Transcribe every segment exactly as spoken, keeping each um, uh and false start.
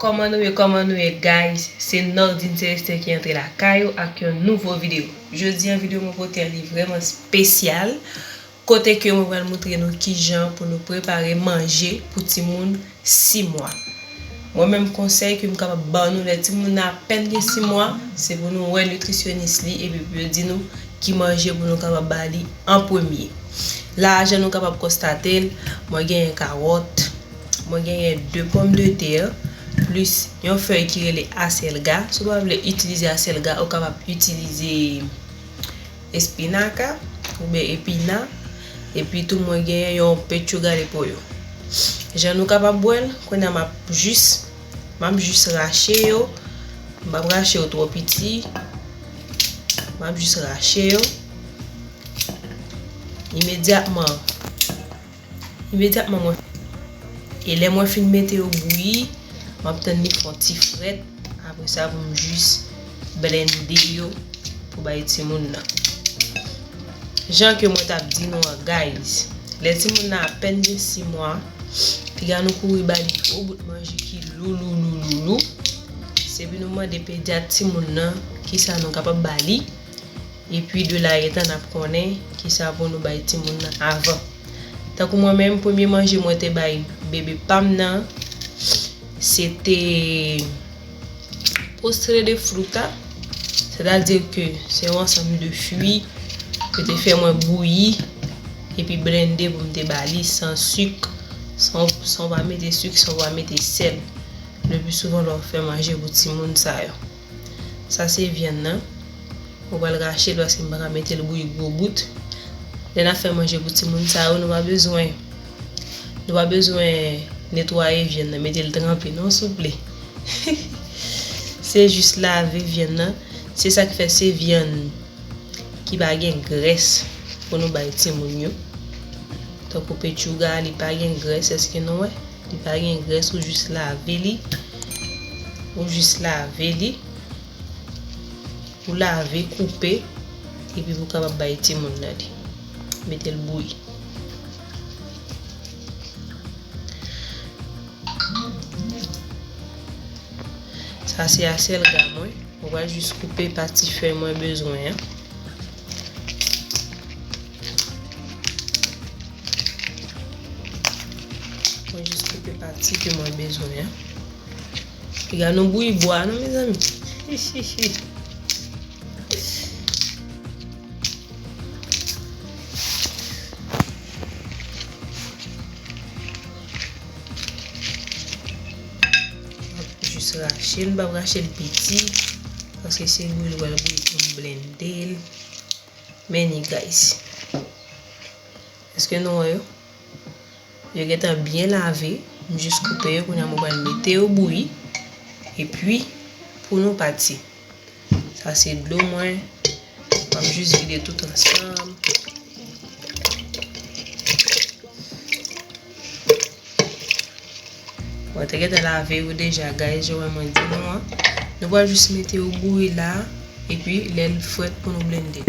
Kòman nou ye, kòman nou ye, guys? Se Nordine Célestin ki antre lakay ou ak yon nouvo videyo. Jodi an, videyo mwen pote an, li vrèman espesyal. Kote ke mwen pral montre nou kijan pou nou prepare manje pou timoun sis mwa. Mwen menm, konsèy ke m kapab ban nou, lè timoun nan apèn gen sis mwa, se pou nou wè nitrisyonis li epi pou yo di nou ki manje pou nou kapab ba li an premye. La, jan nou kapab konstate l, mwen genyen kawòt, mwen genyen de pòmdetè, plis yon fèy ki rele asèlga. Si w pa vle itilize asèlga, ou kapab itilize espinaka oubyen epina. Epi tou, mwen genyen yon pechuga de pollo. Jan nou kapab wè l, kounye a m ap jis, m ap jis rache yo. M p ap rache yo twò piti. M ap jis rache yo. Imedyatman, imedyatman mwen, e lè mwen fin mete yo bouyi, m ap tann li fè yon ti frèt. Apre sa, pou m jis blende yo pou bay timoun nan. Jan ke mwen t ap di nou an, guys, lè timoun nan apèn gen sis mwa, piga nou kouri ba li gwo bout manje ki lou, lou, lou, lou, lou. Se pou nou mande pedyat timoun nan kisa nou kapab ba li. Epi de la etan n ap konnen kisa pou nou bay timoun nan avan. Tankou mwen menm, premye manje mwen te bay bebe pa m nan, se te postre de fruta, sètadi ke se yon ansanm de fwi ke te fè mwen bouyi epi blende pou m te ba li san sik, san, san w pa mete sik, san w pa mete sèl. Le pli souvan lè w fè manje pou timoun sa yo. Sa se vyann nan. Mwen pral rache l paske m pa ka mete l bouyi gwo bout. Lè n ap fè manje pou timoun sa yo, nou pa bezwen, nou pa bezwen netwaye vyann nan, mete l tranpe non, souple. Se jis lave vyann nan. Se sa k fè se vyann ki pa gen grès pou nou bay timoun yo. Tankou pechuga, li pa gen grès, èske nou wè? Li pa gen grès, ou jis lave li. Ou jis lave li. Ou lave, koupe, epi pou kapab bay timoun nan li. Mete l bouyi. Sa se asèlga mwen. Mwen pral jis koupe pati fèy mwen bezwen an. Mwen jis koupe pati ke mwen bezwen an. Piga nou bouyi bwa non, mezanmi. M ap jis rache l, m p ap rache l piti, paske se bouyi l pral bouyi pou m blende l. Men ni, guys. Èske nou wè yo? Yo gentan byen lave. M jis koupe yo, kounye a mwen pral mete yo bouyi. Epi, pou nou pati. Sa se dlo mwen. M ap jis vide tout ansanm. Mwen te gentan lave yo deja, guys, jan w wè mwen di nou an. Nou pral jis mete yo bouyi la, epi lè l frèt pou nou blende.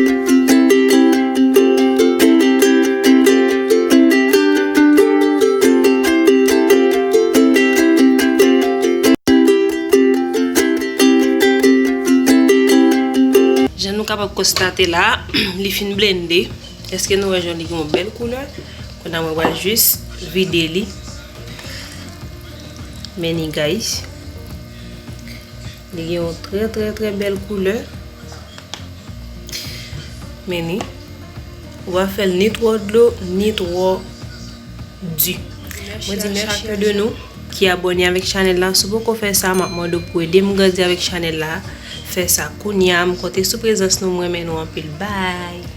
Jan nou kapab konstate la, li fin blende. Èske nou wè jan li gen yon bèl koulè? Kounye a mwen pral jis vide li. Men ni, guys. Li gen yon trè, trè, trè bèl koulè. Men ni. Ou pa fè l ni twò dlo, ni twò di. Mwen di mèsi a chak de nou ki abòne avèk chanèl la. Si w poko fè sa, m ap mande w pou ede m grandi avèk chanèl la. Fè sa kounye a, m konte sou prezans nou, m renmen nou anpil. Bye!